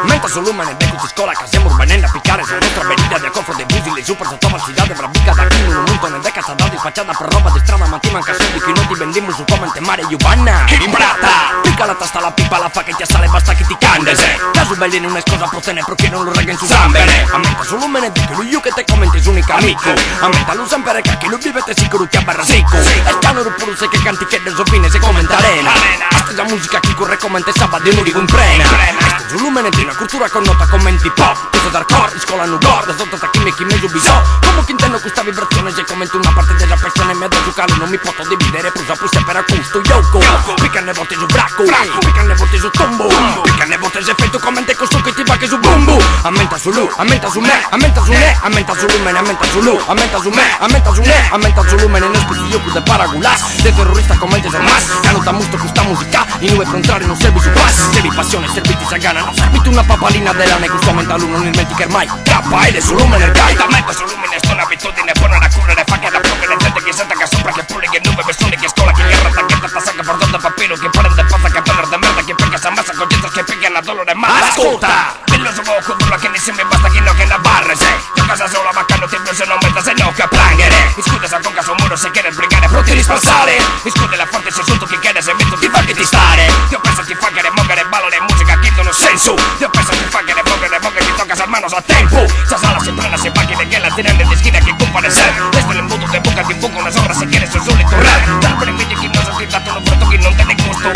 Ammenta su lumene de cust'iscola ca semus benende a picare sa nostra benida de a corfos de fusile supra sa tua falsidade frabbicada chin unu muntone de cazzadade isfacciada pro roba de istrada ma ti mancat soldi chi no ti bendimus comente marijuana in prata Pica la tasta la pipa la faca e ti assale basta chi ti ch'andes Ca su velenu no est cosa pro tene pro chie non lu reghet in su sambene Ammenta su lumene de chie lu juchet comente s'unicu amicu Ammentalu sempre ca chi lu bivet sicuru ti abbarrat siccu Est canoru puru se che canticheddos o fines comente arena Est sa musica chi curret comente s'abba de unu riu in prena Est su lumene de una curtura connota comente hip hop Custu est hardcore, iscola Nugoro, de s'ottanta chimbe e chimbe su bisò Como chi intendo custa vibrazione est comente una parte de sa pessone mia de su cale non mi poto dividere prus apu semper a custu jocu Picande forte su bracu, picande forte su tumbu Picande forte s'effettu comente cussu chi ti faghet su bumbu Ammenta su lu, ammenta su me, ammenta su ne Ammenta su lumene, ammenta su lu, ammenta su me, ammenta su ne Ammenta su lumene, no est custu jocu de paragulas De terrorista comente s'Hamas Ca no t'ammustro custa musica Inue pro intrare non serbit su pass Serbit passione, serbit sa gana No serbit una papalina de lana E custu ammentalu non ismentiches mai K.L. su lumene est gai T'ammento su lumene est un'abitudine bona a currere faghet a pròghere zente chi s'atacat supra che pulighe inube pessone chi iscola chi gherrat ghettat sa cordon de papiru chi parent de paza cartones de merda chi pigat sa massa con gestos chi pigan a dolore mala Ascolta! Billu su focu brulla chi nessi mi basta chi no che nd'abarres Gioca sa sola ma cando ti brusi non metas inoghe a pranghere Iscude sa conca a su muru si cheres brigare pro ti rispassare Iscudela forte s'insultu chi cheres e menzus ti faghet istare Deo penso a ti faghere moghere ballare musica chin d'unu sensu Deo penso a ti faghere moghere moghere ti tocca sas manos a tempu Sa sala si prena si faghet de ghela zirende de ischina chi cumpare se Est un'imbudu de buca ti imbuco una sobra si cheres su solitu re T'arbore invece chi noso ti dat unu fruttu chi non tenet gustu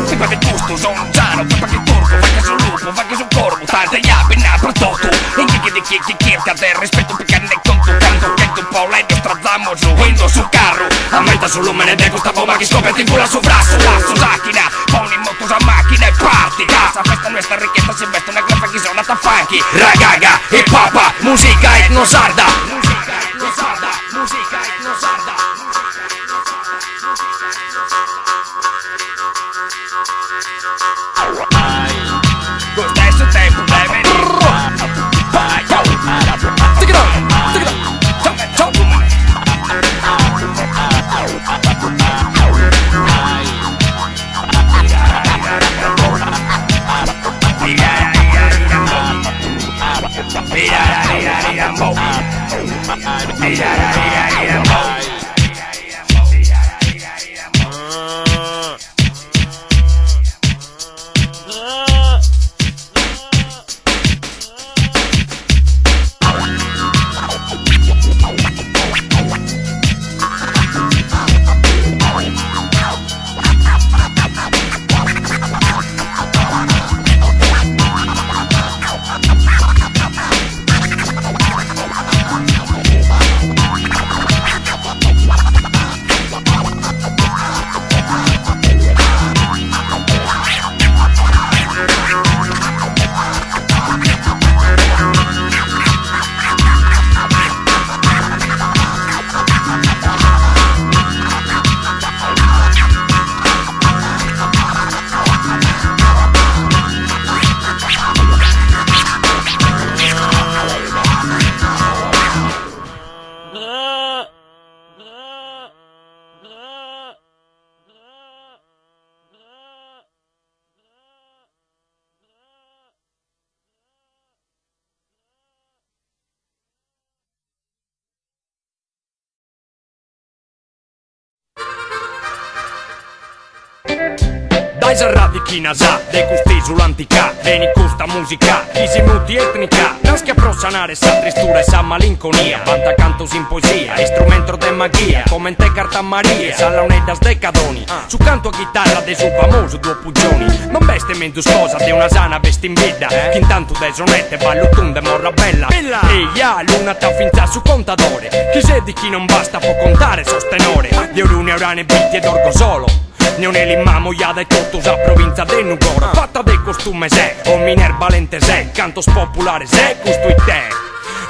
Pipa de custu so unu gianu pipa che turcu faghe su lupu faghe su corbu tante ja bi nd'at pro totu In chi chi chi chi chircat de rispettu picande contu cantu chentu poleddos trazamus in su carru Ammenta su lumene de custa bomba chi iscoppiat in culu a su frassu Lassu s'acchina poni in motu sa macchina e parti ca sa festa no est richiesta si b'est una graffa chi sonat funky Ragaga, hip hop, musica etno sarda Musica etno sarda, musica etno sarda Custu est su tempus de beniri Dae sas radichinas de cust'isula antica benit custa musica chi si mutit etnica naschia pro sanare sa tristura e sa malinconia b'ant cantos in poesia istrumentos de maghia comente Carta Maria e sas launeddas de Cadoni su cantu a chitarra de su famosu Duo Puggioni non b'est menzus cosa de una sana festa in bidda chin tantu de sonette ballu tundu e morra bella eja lu nat fintzas su contadore chi sedi chi non basta po contare sos tenore de Orune Orane Bitti e Orgosolo Neoneli Mamojada e totu sa provintza de Nugoro fatta de costumes e omines balentes e cantos populares e custu it'est?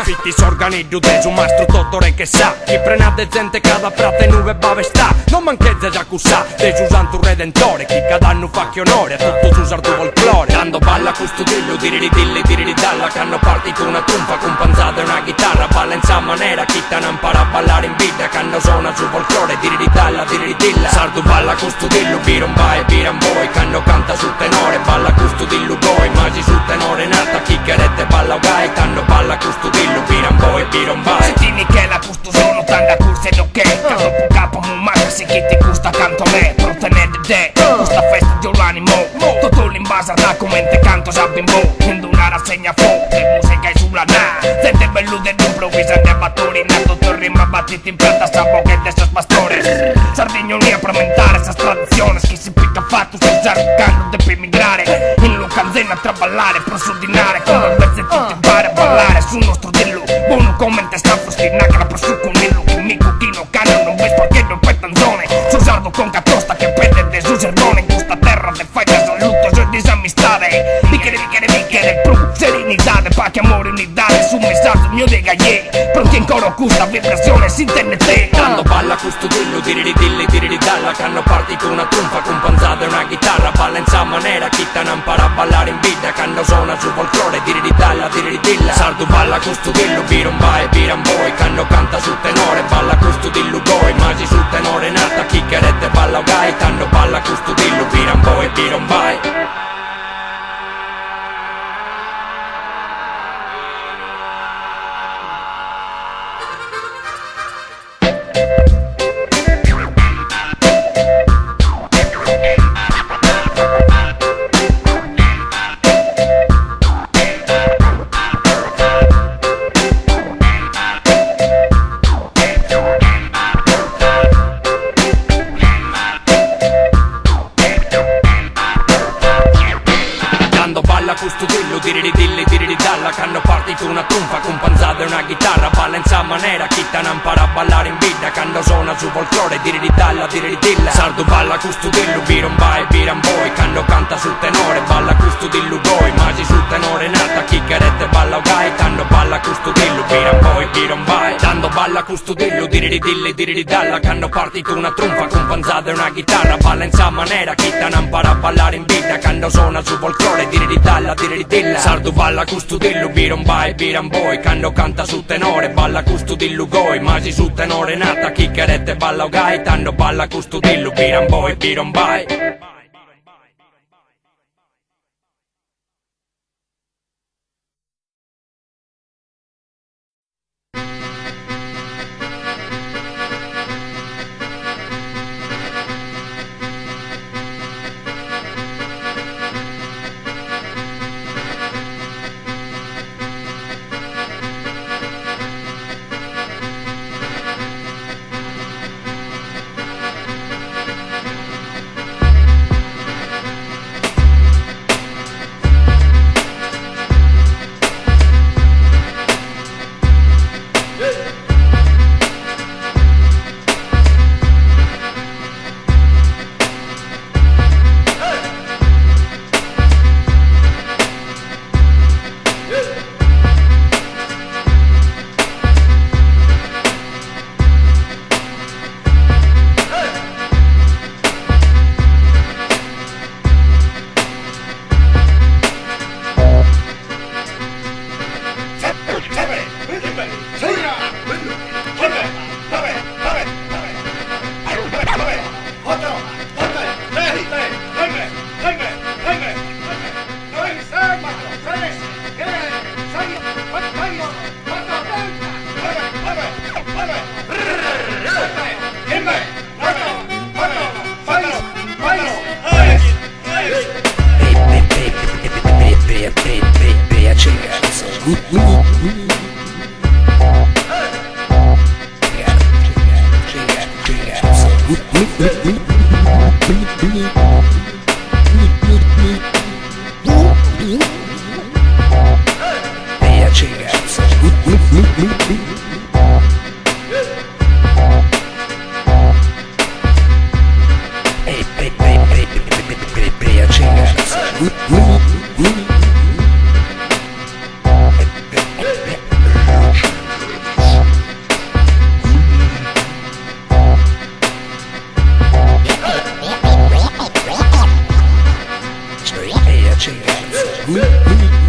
Fit s'organeddu de su mastru Totore Chessa Chi prenat de zente cada prata inube b'at festa Non manchezes a cussa de su Santu Redentore Chi cada annu faghet onore a totu su sardu folclore Tando balla custu dillu diriridilli diriridalla Cando partit una trunfa acumpanzada 'e una chitarra Balla in sa manera chi t'an imparadu a ballare in bidda Cando sonat su folclore diriridalla diriridilla Sardu balla custu dillu birumbai biramboi Cando canta su tenore balla custu dillu goi Ma si su tenore nat chi cheret ballau gai Tando balla custu dillu biramboi birombai. Si ti Michela custu sonu tando acurtzia inoghe Ca dopu ch'apo mumata sighit custa cantone Pro tenede de custa festa de un'animo Totu limba sarda comente canto sa bimbo In d'una rassegna forte musica isulana Zente bellu de dd'improvvisande a battorina Totu rima batit in prata sa boghe de sos pastores Sardigna unia pro ammentare sas traditziones Chi si picat fatu su sardu cando depet migrare In logu anzenu a traballare pro su dinare Como invece tutti impare a ballare su nostru dillu Bonu comente sa frustinacra pro su conillu Chi mi cuchino cando non b'est porcheddu e petanzone Su sardu conca tosta che pedde de su sirbone In custa terra de faidas luttos e disamistade Bi cheret bi cheret bi cheret prus serenidade Pache amore unidade su messazzu miu de Gaiè Pro chi in coro custa vibrazione s'intendet Tando balla custu dillu diriridilli diriridalla Cando partit una trunfa acumpanzada 'e una chitarra Balla in sa manera chi t'an imparadu a ballare in bidda Cando sonat su folclore diriridalla diriridilla Sardu balla custu dillu birumbai biramboi Cando canta su tenore balla custu dillu goi Ma si su tenore nat chi cheret ballau gai Tando balla custu dillu biramboi birombai. Tando balla custu dillu diriridilli diriridalla Cando partit una trunfa acumpanzada 'e una chitarra Balla in sa manera chi t'an imparadu a ballare in bidda Cando sonat su folclore diriridalla diriridilla Sardu balla custu dillu birumbai biramboi Cando canta su tenore balla custu dillu goi Ma si su tenore nat chi cheret ballau gai Tando balla custu dillu biramboi birombai Tando balla custu dillu diriridilli diriridalla Cando partit una trunfa acumpanzada 'e una chitarra Balla in sa manera chi t'an imparadu a ballare in bidda Cando sonat su folclore diriridalla diriridilla Sardu balla custu dillu birumbai biramboi Cando canta su tenore balla custu dillu goi Ma si su tenore nat chi cheret ballau gai Tando balla custu dillu biramboi birombai. C Mi Mi.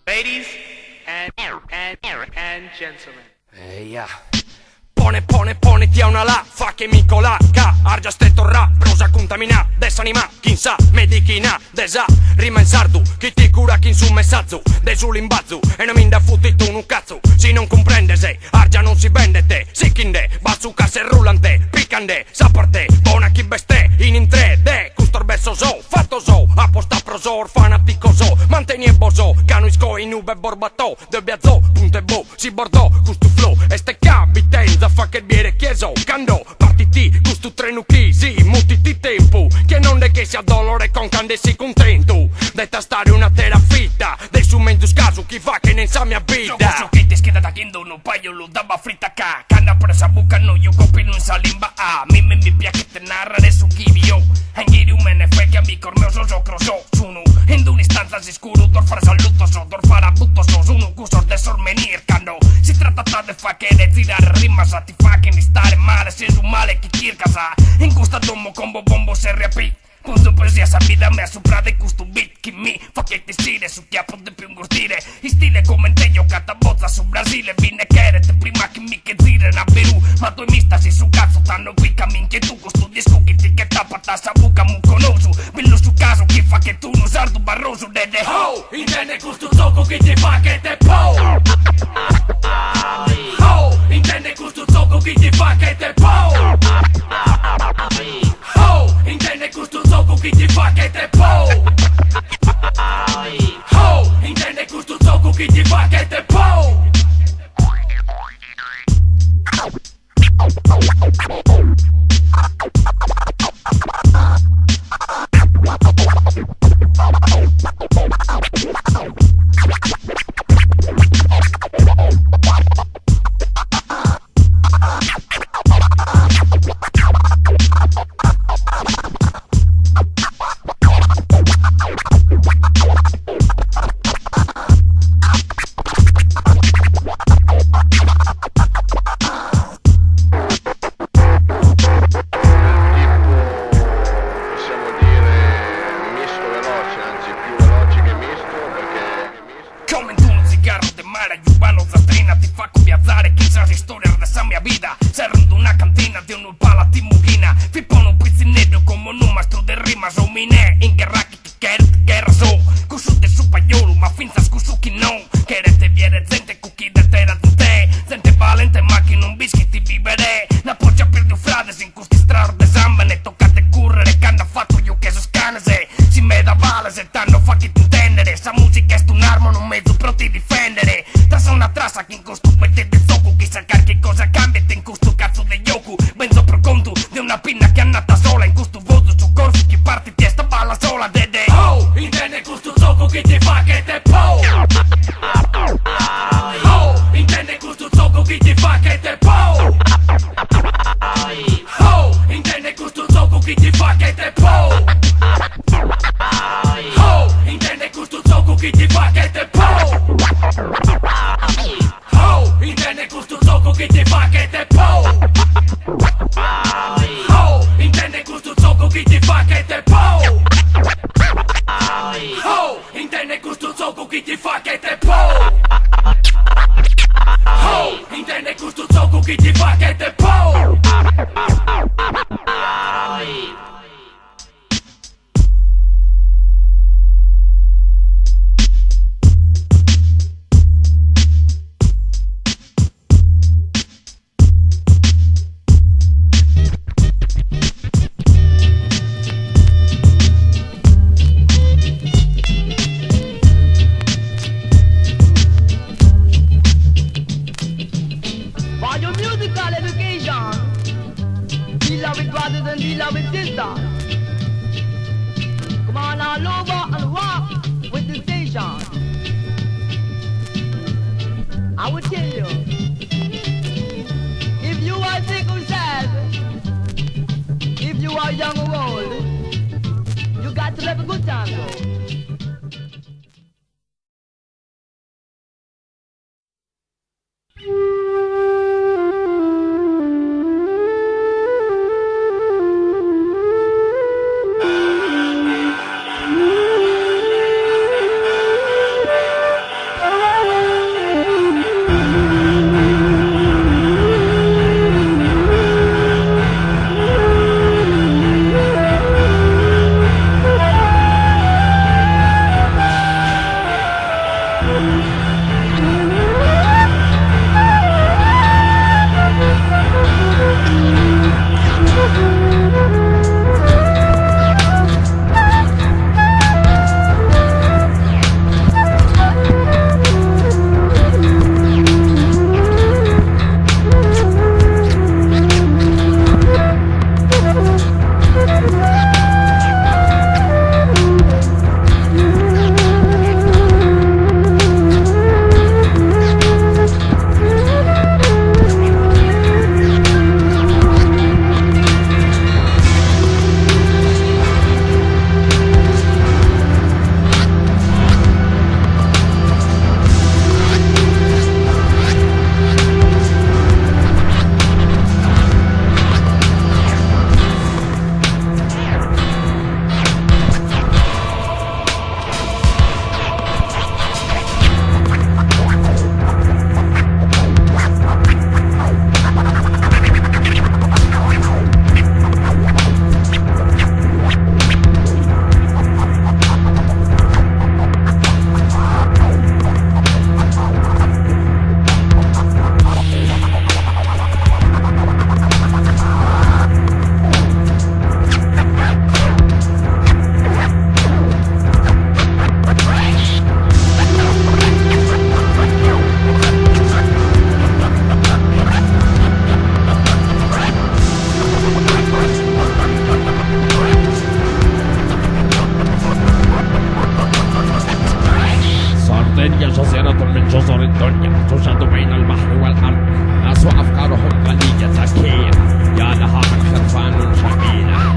Ladies and and and gentlemen. Eia. Pone, pone, pone ti a un'ala, fa che mi cola, ca, argia ste torra, prosa contamina, desanima, chin sa, medichina, desa, rima in sardu, chi ti cura chin su messazzu, de su limbazu, e non mi nd'afutit unu cazzu, si non cumprendes, argia non si bendet, sichinde, bazzuca serrulante, picande, sa parte, bona chi b'est, in intre, de, custos versos fattos apposta pro sos fanaticos, manteniebos, ca no isco inube bos bato, deo biazo, punto e bo, si bos do custu flow, est ca bi tenzo a fagher biere chie so, cando partit custu trenu chi si mutit tempu, chie non nde chessit a dolore 'e conca nd'essit cuntentu, de tastare un'atera fita de su menzus casu chi faghen in sa mia So bidda. cussu chi t'ischidada chin d'unu paiolu d'abba fritta ca cando apro sa bucca no juco pilu in sa limba a mimmi mi piachet narrere su chi bio a inghiriu mene fecche amicos meos sos ocros sunu in d'un'istanza a s'iscuru dos faros alluttos dos farabuttos sunu cussos de sos menhir cando si trattat de fachere zirare rimas ti fachen istare male ses su male chi chircas in custa domo combo bombo serri a pi Ponzo poesia sa vida mea supra de custu beat chi mi fachet essire su chi apo depiu ingurtire Istile comente jocat a botza su Brasile bi nde cheret prima chi mi che ziren a beru Ma tue m'istas in su cazzu tando picami inchietu custu discu chi ti che tapat sa bucca mucconosu Billu su casu chi fachet unu sardu barrosu de de Ho! Intende custu tzocu chi ti fachet po! Ho! Intende custu tzocu chi ti fachet po! Ho! Intende custu tzocu chi ti fachet po! Ho! Intende custu tzocu chi ti fachet po! mortales e tando faghet intèndere sa mùsica est un'arma unu mezu pro ti difèndere trassa una trassa chin custu bete de zocu chissà carchi cosa cambiet in custu catzu de jocu benzo pro contu de una pinna chi annat sola in custu fozu su corfu chi partit est a balla sola de de Oh! Intende custu zocu chi ti faghet po! Oh! Intende custu zocu chi ti faghet po! Oh! Intende custu zocu chi ti faghet po! Oh! Intende custu zocu chi ti faghet po! Oh! Intende custu zocu chi ti faghet po! Oh! Intende custu zocu chi ti faghet po! Oh! Intende custu zocu chi ti faghet po! Oh! Intende custu zocu chi ti faghet po! For your musical education, beloved brothers and beloved sisters, come on all over and rock with the station. I will tell you, if you are sick or sad, if you are young or old, you got to let a good time go. سردينيا جزيرة من جزر الدنيا توجد بين البحر والأرض ناس أفكارهم غنية ذكية يا لها من خرفان جميلة.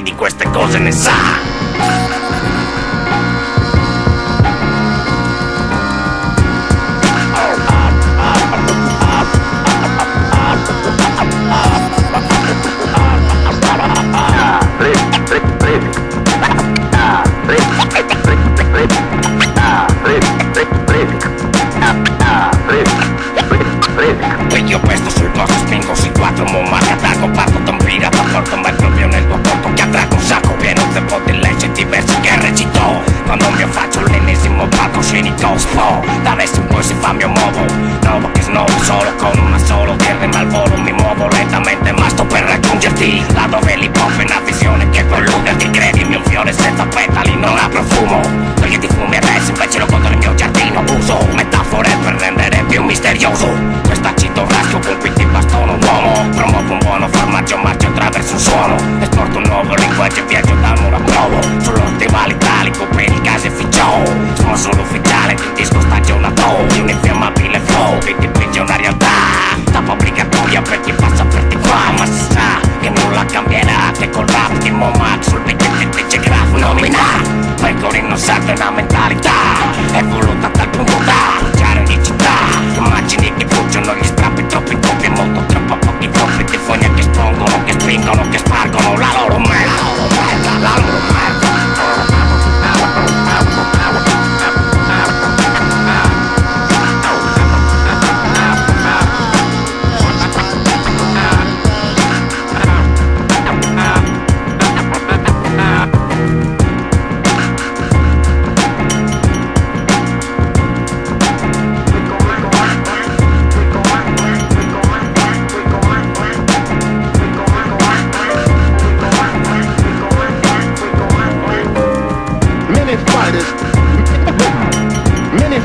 di queste cose ne sa. Io pesto sul posto, spingo sui quattro, mo marca, attacco, parto, ton pirata, porto, ma è proprio nel tuo porto che attracco un sacco pieno zeppo di leggi diversi che recito. Quando mi faccio l'ennesimo palcoscenico, spo, da adesso in poi si fa mio modo, nuovo che snovo, solo con una solo che rima al volo, mi muovo lentamente ma sto per raggiungerti, là dove l'hip hop è una visione che può illuderti, credimi un fiore senza petali non ha profumo, perché ti fumi adesso invece lo conto nel mio giardino, uso metafore per rendere più misterioso questa cito raschio con cui ti bastono uomo, promuovo un buono formaggio, marcio attraverso un suono, esporto un nuovo linguaggio e viaggio da muro a provo, sullo stivale italico per il caseificio, sponsor ufficiale di un disco stagionato, di un infiammabile flow che dipinge una realtà, tappa obbligatoria per chi passa per di qua, ma si sa che nulla cambierà, che col rap di Momax sul beat di DJ Graf nomina, pecorino sardo è una mentalità, evoluta tal punto da bruciare ogni città, immagini che bruciano gli strappi troppi troppi, molto troppo pochi troppi di fogna che espongono, che spingono, che spargono la loro merda, la loro merda, la loro merda. Many fighters, many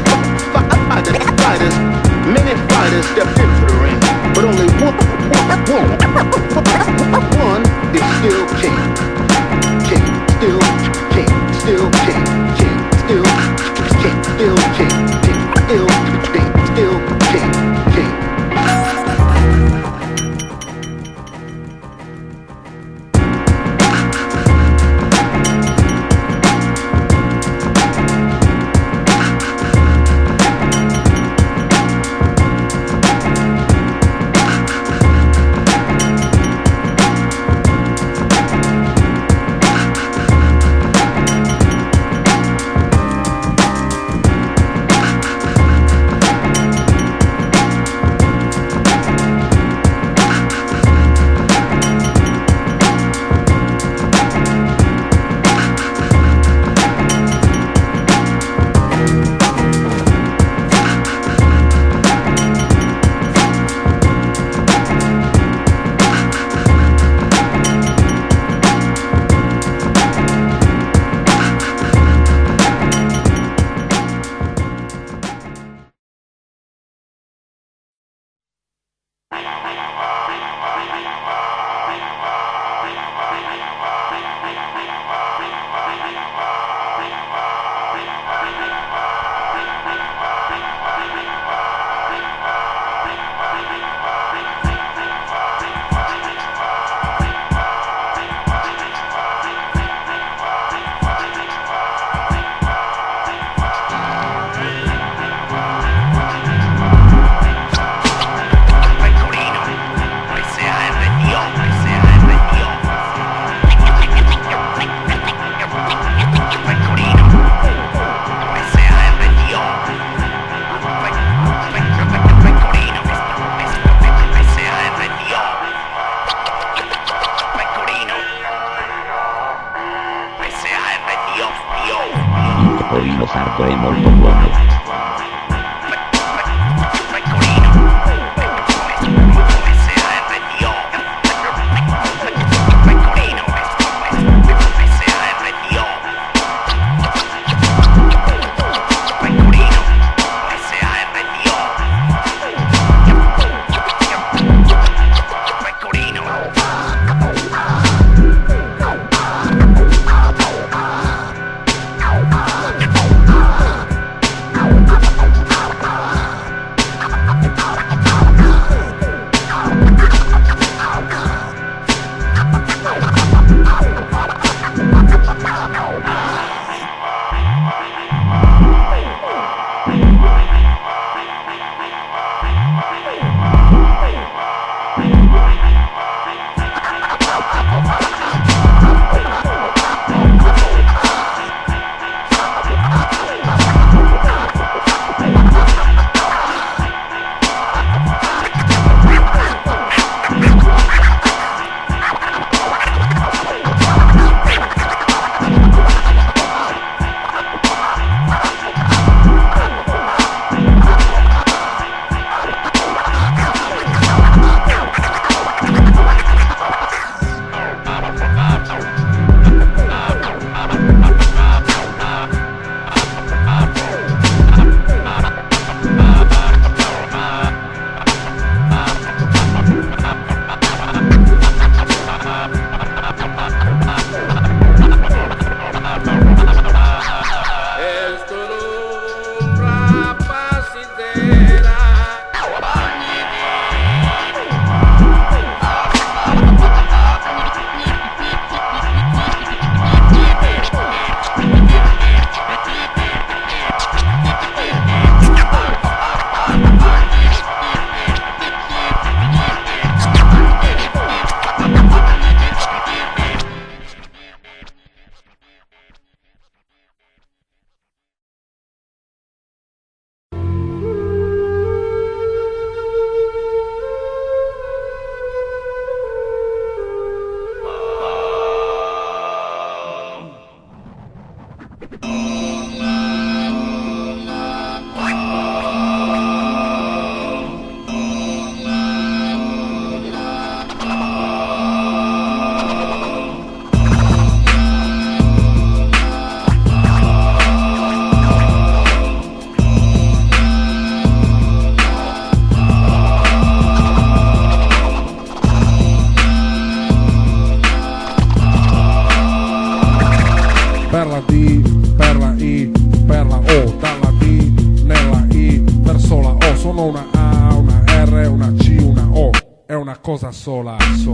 fighters, many fighters stepped into the ring, but only one, one, one is still king. King, still king, still king, king, still king, still king, king, still king, still king, king. Pecorino, S-A-R-D-O, S-A-R-D-O. Pecorino, S-A-R-D-O. Pecorino, S-A-R-D-O. Pecorino, S-A-R-D-O. Il pecorino sardo è molto buono. Pecorino, S-A-R-D-O. Pecorino, S-A-R-D-O. Pecorino, S-A-R-D-O. Pecorino. Sono una A, una R, una C, una O. È una cosa sola, so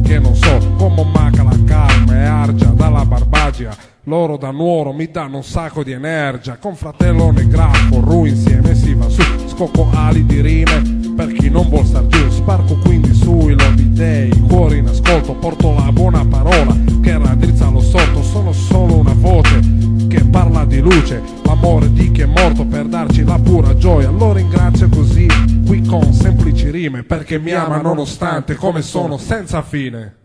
che non so come manca la calma e argia dalla Barbagia. Loro da Nuoro mi danno un sacco di energia. Con fratellone Grafo, Ru insieme si va su. Scocco ali di rime per chi non vuol star giù. Sparco quindi sui lobby dei cuori in ascolto. Porto la buona parola che raddrizza lo sorto. Sono solo una voce che parla di luce. L'amore di chi è morto per darci la pura gioia. Lo ringrazio così, qui con semplici rime, perché mi ama nonostante come sono senza fine.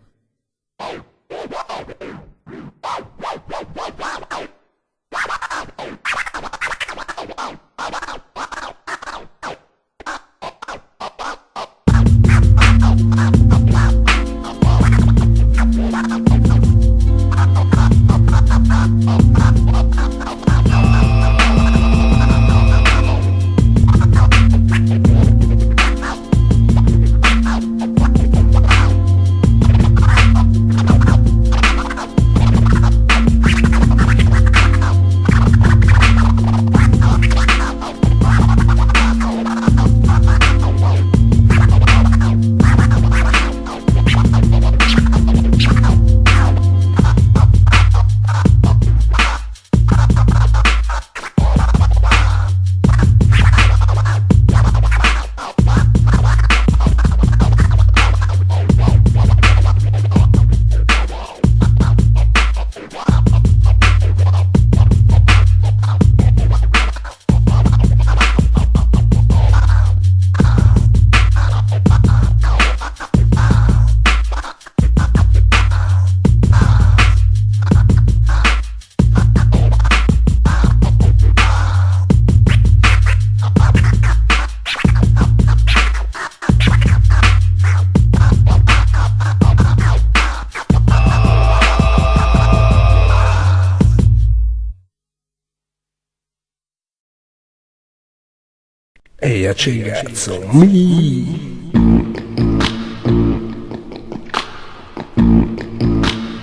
Ehi, cazzo, mi.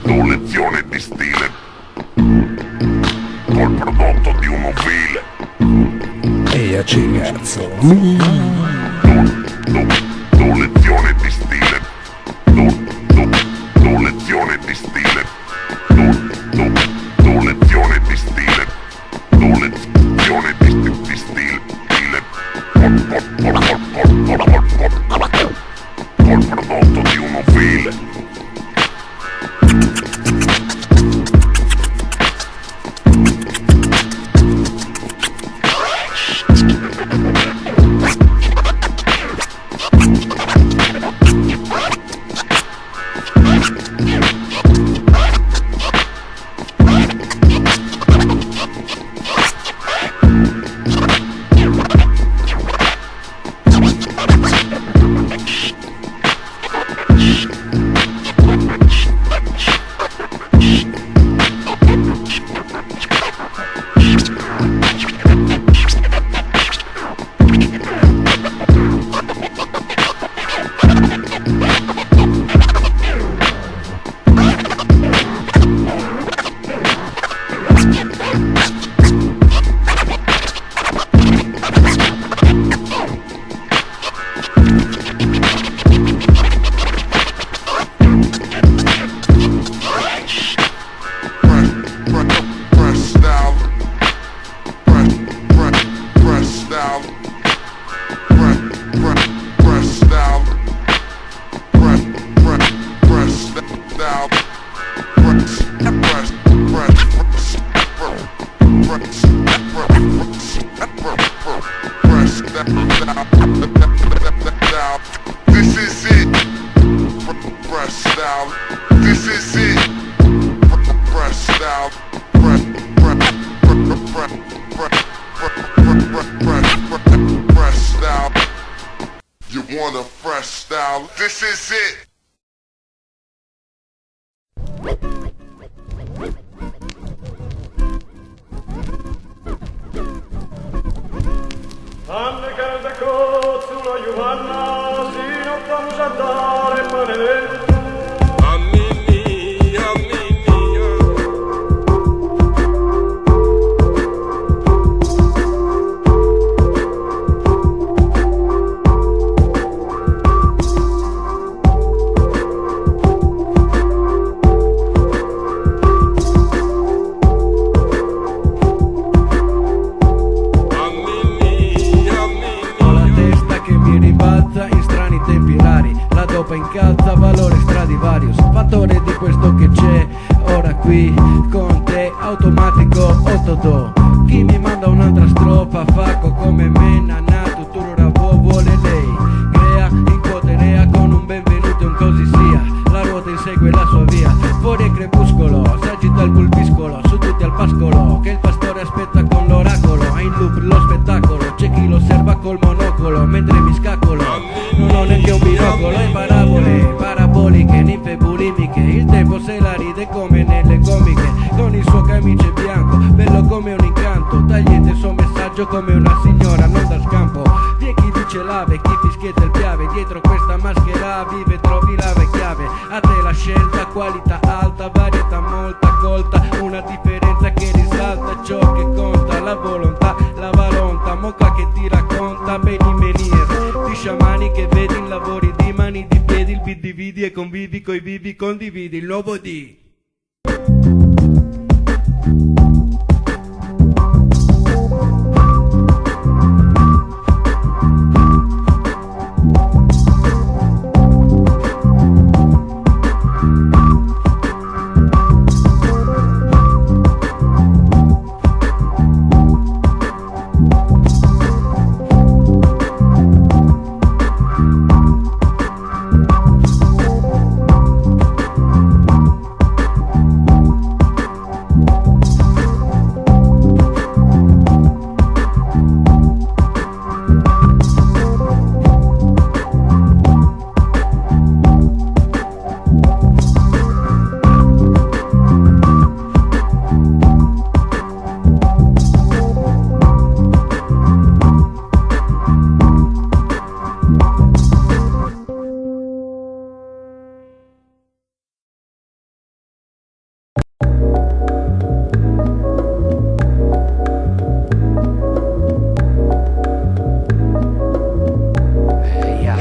Do lezione di stile col prodotto di uno vile. Ehi, cazzo, mi. Do, do lezione di stile. Do, do, do lezione di stile. Do, do, do lezione di stile. Do lezione di, di, di stile. Stile. Col, col, col, col, col, col, col, col, col prodotto di uno vile. Fresh style. Fresh, fresh, fresh style. Fresh, fresh, fresh style. Fresh, fresh, fresh style. Fresh, fresh, fresh, fresh, fresh, fresh, fresh, fresh style. This is it. Fresh style. This is it. Fresh style. Fresh, fresh, fresh, fresh, fresh, fresh, fresh, fresh, fresh style. You want a fresh style? This is it. Anne calda cozzula Giovanna, si non famosa dare pane lento. scopa incalza valore Stradivarius, fattore di questo che c'è ora qui con te, automatico otto Chi mi manda un'altra strofa, facco come me, nana, tutto vuole lei. Crea, incuoterea con un benvenuto e un così sia. La ruota insegue la sua via. Fuori è crepuscolo, s'agita il pulviscolo, su tutti al pascolo, che il pastore aspetta con l'oracolo. È in loop lo spettacolo, c'è chi lo osserva col monocolo, mentre mi scaccolo. Non ho neanche un binocolo e parabole, paraboliche, ninfe bulimiche. Il tempo se la ride come nelle comiche, con il suo camice bianco, bello come un incanto. Tagliente il suo messaggio come una signora, non da scampo. Vi è chi dice l'ave, chi fischietta il piave, dietro questa maschera vive, trovi la chiave. A te la scelta, qualità alta, varietà molta colta, una differenza che risalta ciò che conta, la volontà, la valonta, moca che ti racconta beni menir, di sciamani che vedi in lavori di mani di piedi, il beat dividi e convivi coi vivi, condividi il nuovo D. Eia.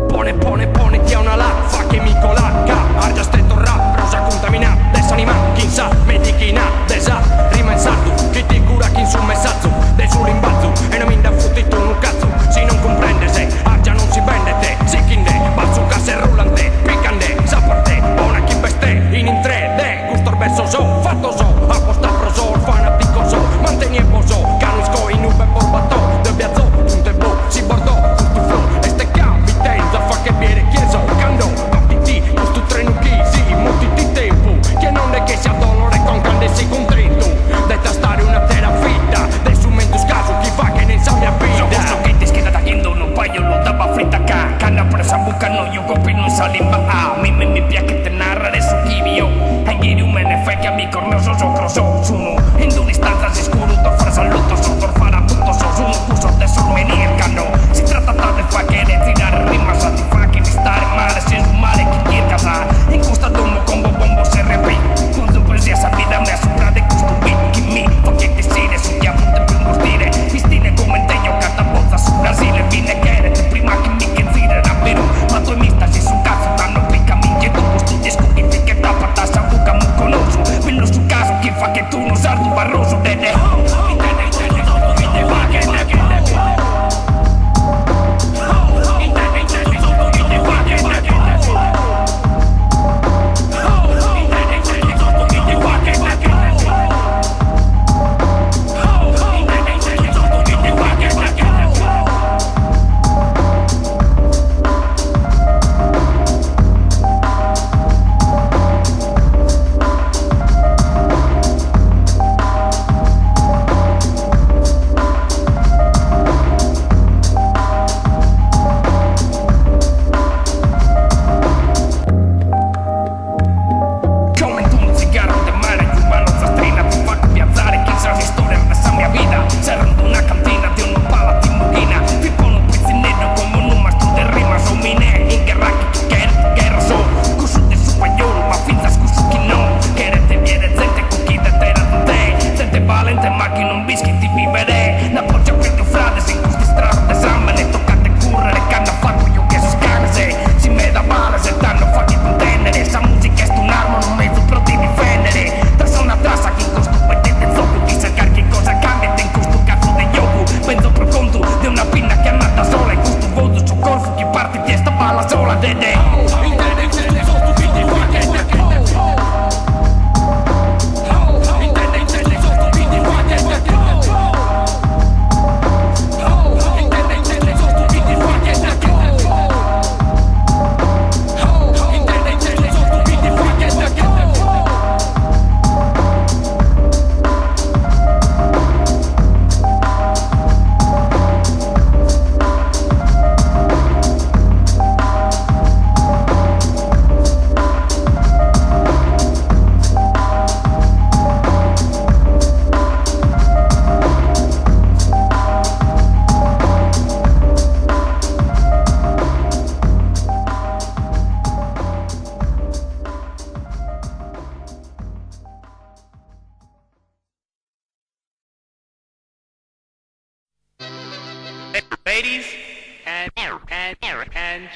Pone, pone, pone ti a una la, fa che mi colacca Argia stretto rap, rosa contamina, desanima, chi sa, medicina, desa Rima in sardu, chi ti cura chi in su messaggio De su limbalzo, e non mi da futtito un cazzo Si non comprende se, argia non si vende te Si chinde, bazooka se rullante, piccande, sa parte, bona chi veste, in in 3D Gusto verso so, fatto so, apposta pro so, fanatico so, manteniemo so, canisco in ube borbato, de piazzo, punte bo, si bordò, custu flow, este capitenza fa che viene chieso, cando, partiti, custu treno chi si, muti tempo, che non è che sia dolore con cande si contento, de tastare una tera fitta, de su mentus caso chi fa che ne sa mia vita. So gusto che ti scheda da chiendo no paio lo dava fritta ca, canna presa buca no io copi non salimba a, mi mi mi piace te narrare su chi mio, e giri un mene fe che amico mio so so croso, sono in distanza si scuro to far saluto so tor fara tutto so sono cuso de sormenir cano, si tratta de fa che tirare rima sa ti fa che mi stare male se un male chi chiede casa, in custa domo combo bombo se repi, quando poesia sa vida me asopra de custo beat chi mi fa che ti sire su chiamo te più mostire, istine come te io canta bozza su Brasile, vine che te prima che mi che zire davvero, ma tu mi stai su cazzo danno picca minchia tu custo disco che ti che tappa tassa buca mu conosco, quello su caso chi fa che tu non sardo barroso dede.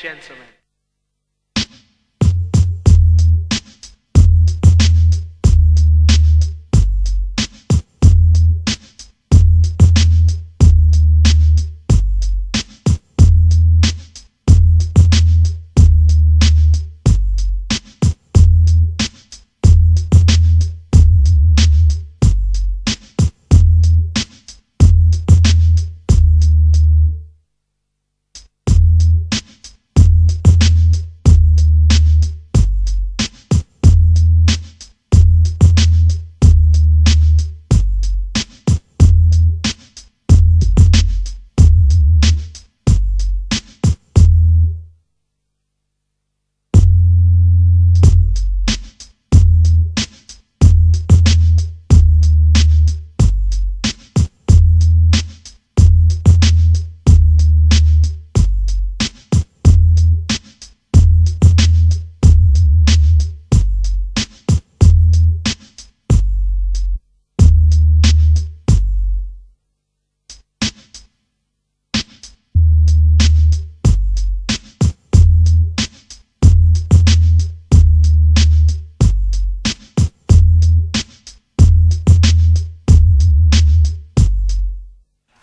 gentlemen.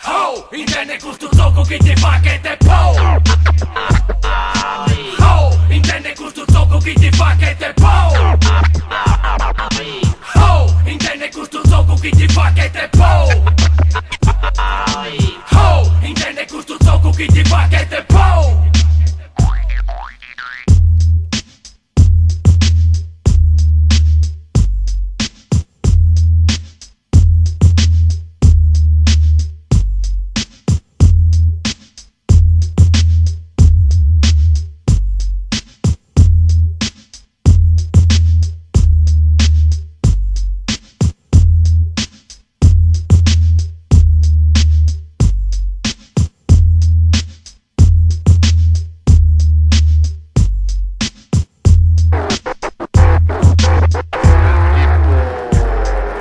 Oh, intende custu zocu chi ti faghet po. Oh, intende custu zocu chi ti faghet po. Oh, intende custu zocu chi ti faghet po. Oh, intende custu zocu chi ti faghet po.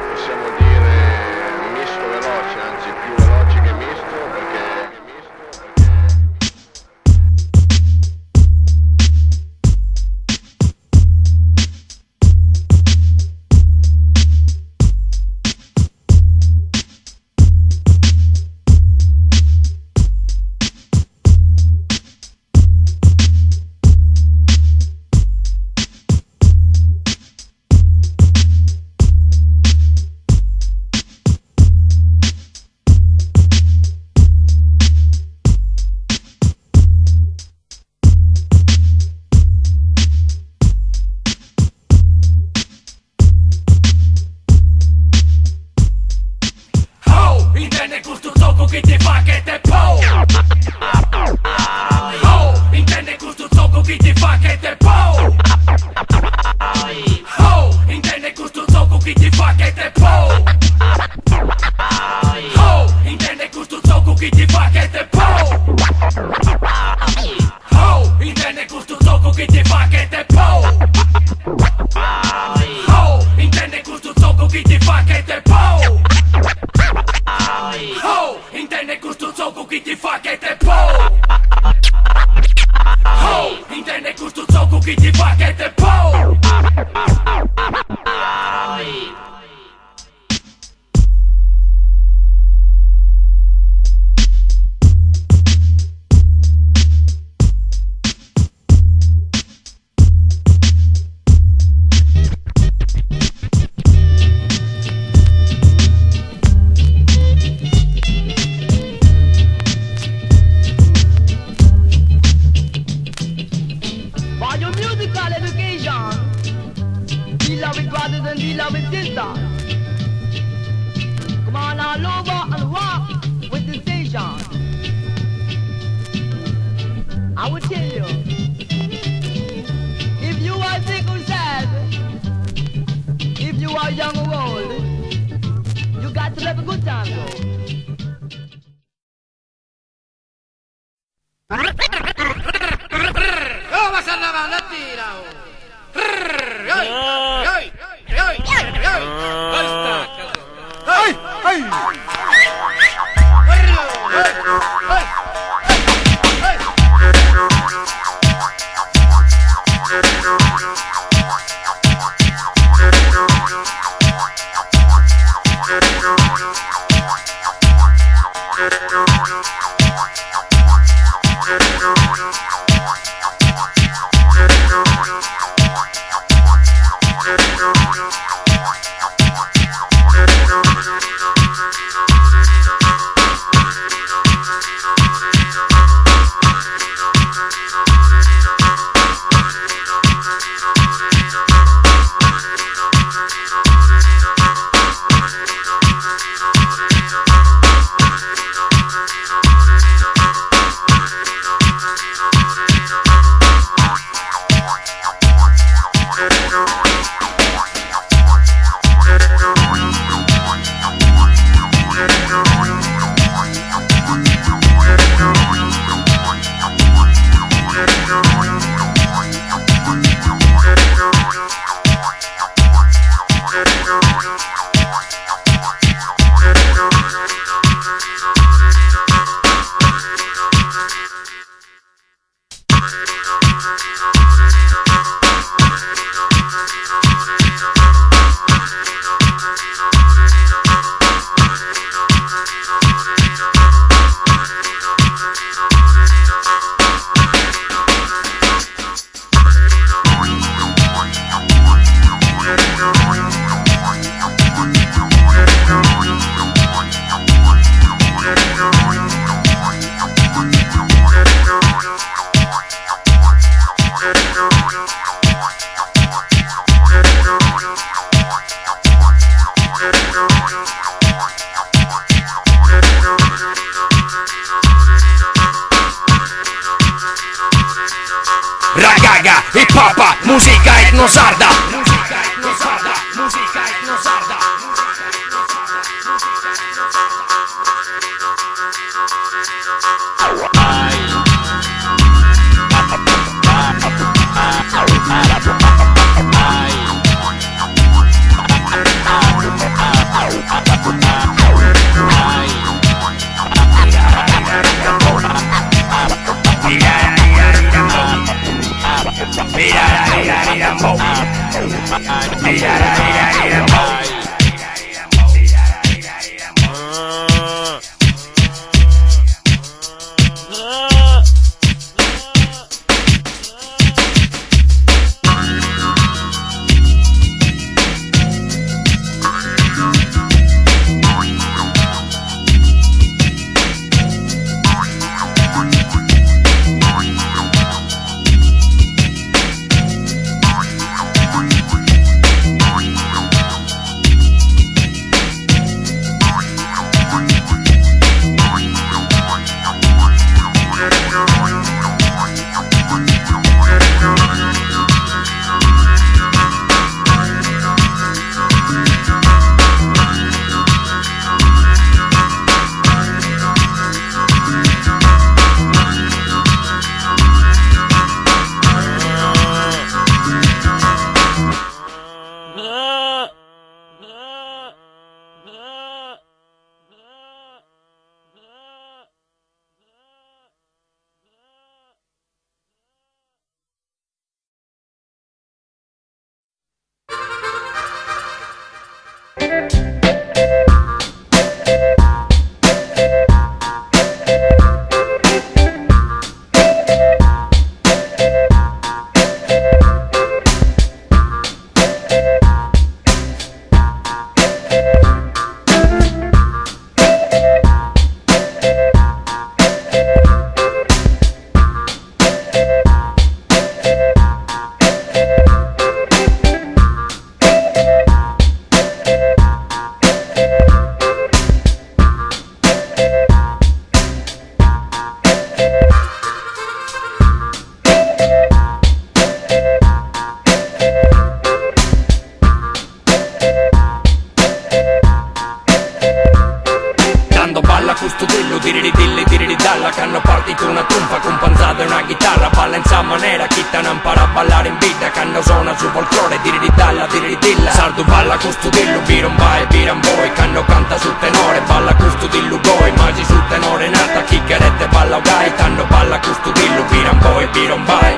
Possiamo dire misto veloce, anzi più veloce che misto perché Oh, intende custu zocu chi ti faghet po. Oh, intende custu zocu chi ti faghet po. Oh, intende custu zocu chi ti faghet po. Oh, intende custu zocu chi ti faghet po. Oh, intende custu zocu chi ti faghet po. Oh, intende custu zocu chi ti faghet po. Oh, intende custu zocu chi ti faghet po. Oh, intende custu zocu chi ti faghet po. For your musical education, beloved brothers and beloved sisters, come on all over and rock with the station. I will tell you, if you are sick or sad, if you are young or old, you got to have a good time though. ¿Cómo vas a lavar la tira? ¡Ay! ¡Ay! ¡Ay! ¡Ay! ¡Ahí está! ¡Ay! ¡Ay! ¡Ay! ¡Ay! Ragaga, hip hop, musica etnosarda. Musica etnosarda, musica etnosarda. Tando balla custu dillu, diriridilli, diriridalla Cando partit una trunfa acumpanzada 'e una chitarra Balla in sa manera chi t'an imparadu a ballare in bidda Cando sonat su folclore, diriridalla, diriridilla Sardu balla custu dillu, birombai, biramboi Cando cantat su tenore, balla custu dillu goi Ma si su tenore nat chi cheret ballau gai Tando balla custu dillu, biramboi, birombai.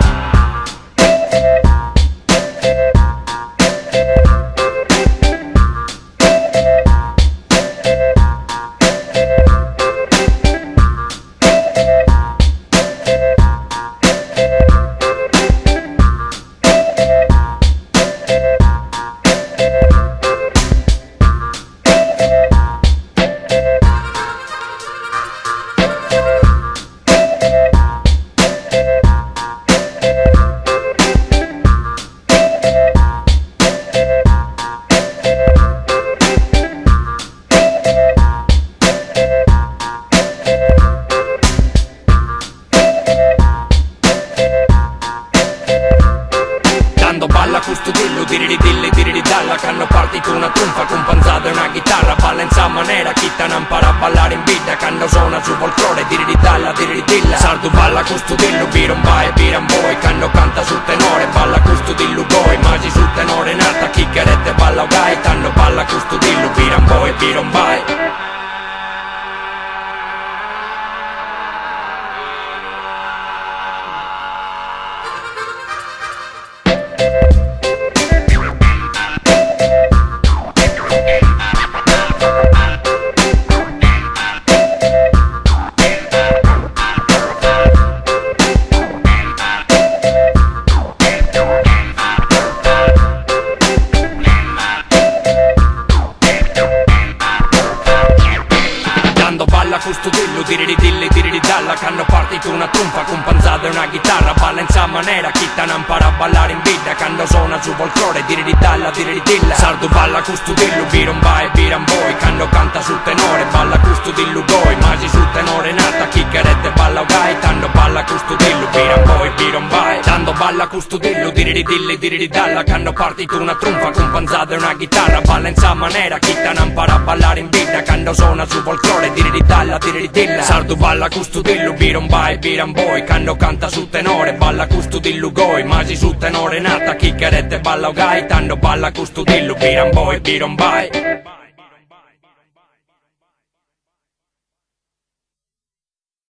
custu dillu, diriri dilli, diriri dalla Cando partit una trunfa acumpanzada 'e una chitarra Balla in sa manera chi t'an imparadu a ballare in bidda Cando sonat su folclore, diriri dalla, diriri dilla Sardu balla custu dillu, birombai e biramboi Cando canta su tenore, balla custu dillu goi Ma si su tenore nat chi cheret ballau gai Tando balla custu dillu, biramboi e birombai. Tando balla custu dillu, diriri dilli, diriri dalla Cando partit una trunfa acumpanzada 'e una chitarra Balla in sa manera chi t'an imparadu a ballare in bidda Cando sonat su folclore, diriri dalla, diriri dilla Sardu balla custu dillu, birombai e biramboi Cando canta su tenore, balla custu dillu goi Ma si su tenore nat chi cheret ballau gai Tando balla custu dillu, biramboi e birombai Tando balla custu dillu, diriri dilli, diriri dalla Cando partit una trunfa acumpanzada 'e una chitarra Balla in sa manera chi t'an imparadu a ballare in bidda Cando sonat su folclore, diriri dalla, diriri dilla Sardu balla custu dillu, birombai e biramboi Cando canta su tenore, balla custu dillu goi Ma si su tenore nat chi cheret ballau gai Tando balla custu dillu, biramboi e birombai.